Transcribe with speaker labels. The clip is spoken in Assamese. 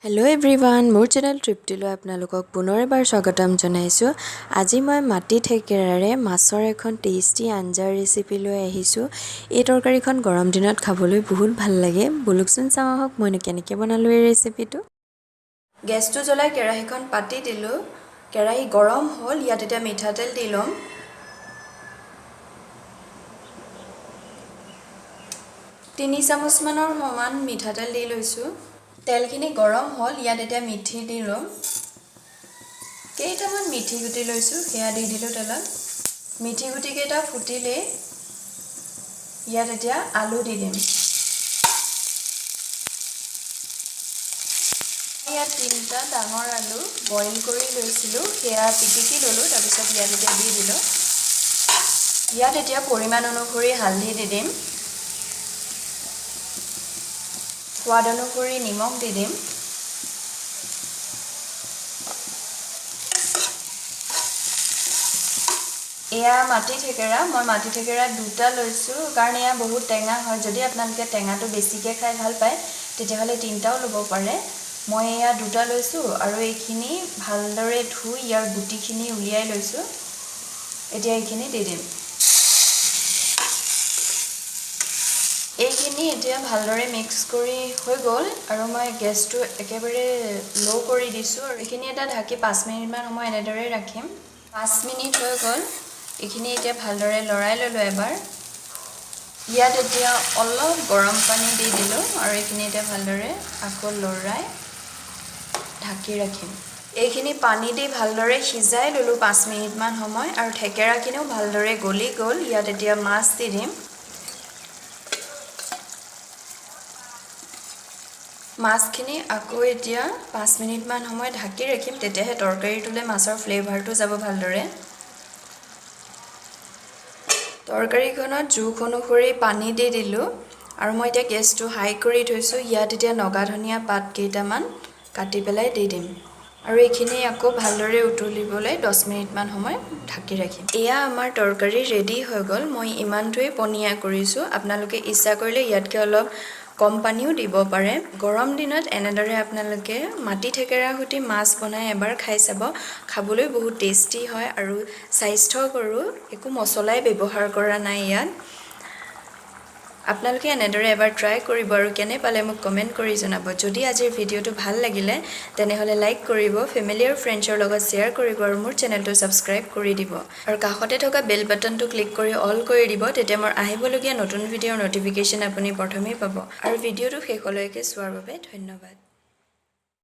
Speaker 1: হেল্ল' এভৰিৱান, মোৰ চেনেল তৃপ্তিলৈ আপোনালোকক পুনৰ এবাৰ স্বাগতম জনাইছোঁ। আজি মই মাটি থেকেৰাৰে মাছৰ এখন টেষ্টি আঞ্জাৰ ৰেচিপি লৈ আহিছোঁ। এই তৰকাৰীখন গৰম দিনত খাবলৈ বহুত ভাল লাগে। ব'লকচোন চাওঁ আহক, মইনো কেনেকৈ বনালোঁ এই ৰেচিপিটো। গেছটো জ্বলাই কেৰাহীখন পাতি দিলোঁ। কেৰাহী গৰম হ'ল। ইয়াত এতিয়া মিঠাতেল দি ল'ম। 3 চামুচমানৰ সমান মিঠাতেল দি লৈছোঁ। তেলখিনি গৰম হ'ল। ইয়াত এতিয়া মিঠি দি ল'ম। কেইটামান মিঠি গুটি লৈছোঁ, সেয়া দি দিলোঁ তেলত। মিঠি গুটিকেইটা ফুটিলেই ইয়াত এতিয়া আলু দি দিম। ইয়াত তিনিটা ডাঙৰ আলু বইল কৰি লৈছিলোঁ, সেয়া পিটিকি ল'লোঁ, তাৰপিছত ইয়াত এতিয়া দি দিলোঁ। ইয়াত এতিয়া পৰিমাণ অনুসৰি হালধি দি দিম। সোৱাদ অনুসৰি নিমখ দি দিম। এয়া মাটি থেকেৰা। মই মাটি থেকেৰা দুটা লৈছোঁ, কাৰণ এয়া বহুত টেঙা হয়। যদি আপোনালোকে টেঙাটো বেছিকৈ খাই ভাল পায়, তেতিয়াহ'লে তিনিটাও ল'ব পাৰে। মই এয়া দুটা লৈছোঁ আৰু এইখিনি ভালদৰে ধুই ইয়াৰ গুটিখিনি উলিয়াই লৈছোঁ। এতিয়া এইখিনি দি দিম। এইখিনি এতিয়া ভালদৰে মিক্স কৰি হৈ গ'ল আৰু মই গেছটো একেবাৰে ল' কৰি দিছোঁ আৰু এইখিনি এটা ঢাকি 5 মিনিটমান সময় এনেদৰে ৰাখিম। 5 মিনিট হৈ গ'ল। এইখিনি এতিয়া ভালদৰে লৰাই ল'লোঁ এবাৰ। ইয়াত এতিয়া অলপ গৰম পানী দি দিলোঁ আৰু এইখিনি এতিয়া ভালদৰে আকৌ লৰাই ঢাকি ৰাখিম। এইখিনি পানী দি ভালদৰে সিজাই ল'লোঁ 5 মিনিটমান সময় আৰু থেকেৰাখিনিও ভালদৰে গলি গ'ল। ইয়াত এতিয়া মাছ দি দিম। মাছখিনি আকৌ এতিয়া 5 মিনিটমান সময় ঢাকি ৰাখিম, তেতিয়াহে তৰকাৰীটোলৈ মাছৰ ফ্লেভাৰটো যাব ভালদৰে। তৰকাৰীখনত জোখ অনুসৰি পানী দি দিলোঁ আৰু মই এতিয়া গেছটো হাই কৰি থৈছোঁ। ইয়াত এতিয়া নগা ধনিয়া পাত কেইটামান কাটি পেলাই দি দিম আৰু এইখিনি আকৌ ভালদৰে উতলিবলৈ 10 মিনিটমান সময় ঢাকি ৰাখিম। এয়া আমাৰ তৰকাৰী ৰেডি হৈ গ'ল। মই ইমানটোৱেই পনীয়া কৰিছোঁ। আপোনালোকে ইচ্ছা কৰিলে ইয়াতকৈ অলপ কম পানীও দিব পাৰে। গৰম দিনত এনেদৰে আপোনালোকে মাটি থেকেৰা সৈতে মাছ বনাই এবাৰ খাই চাব। খাবলৈ বহুত টেষ্টি হয় আৰু স্বাস্থ্যকৰো। একো মছলাই ব্যৱহাৰ কৰা নাই ইয়াত। আপোনালোকে এনেদৰে এবাৰ ট্ৰাই কৰিব আৰু কেনে পালে মোক কমেণ্ট কৰি জনাব। যদি আজিৰ ভিডিঅ'টো ভাল লাগিলে, তেনেহ'লে লাইক কৰিব, ফেমিলি আৰু ফ্ৰেণ্ডছৰ লগত শ্বেয়াৰ কৰিব আৰু মোৰ চেনেলটো ছাবস্ক্ৰাইব কৰি দিব আৰু কাষতে থকা বেল বাটনটো ক্লিক কৰি অল কৰি দিব। তেতিয়া মোৰ আহিবলগীয়া নতুন ভিডিঅ'ৰ ন'টিফিকেশ্যন আপুনি প্ৰথমেই পাব। আৰু ভিডিঅ'টো শেষলৈকে চোৱাৰ বাবে ধন্যবাদ।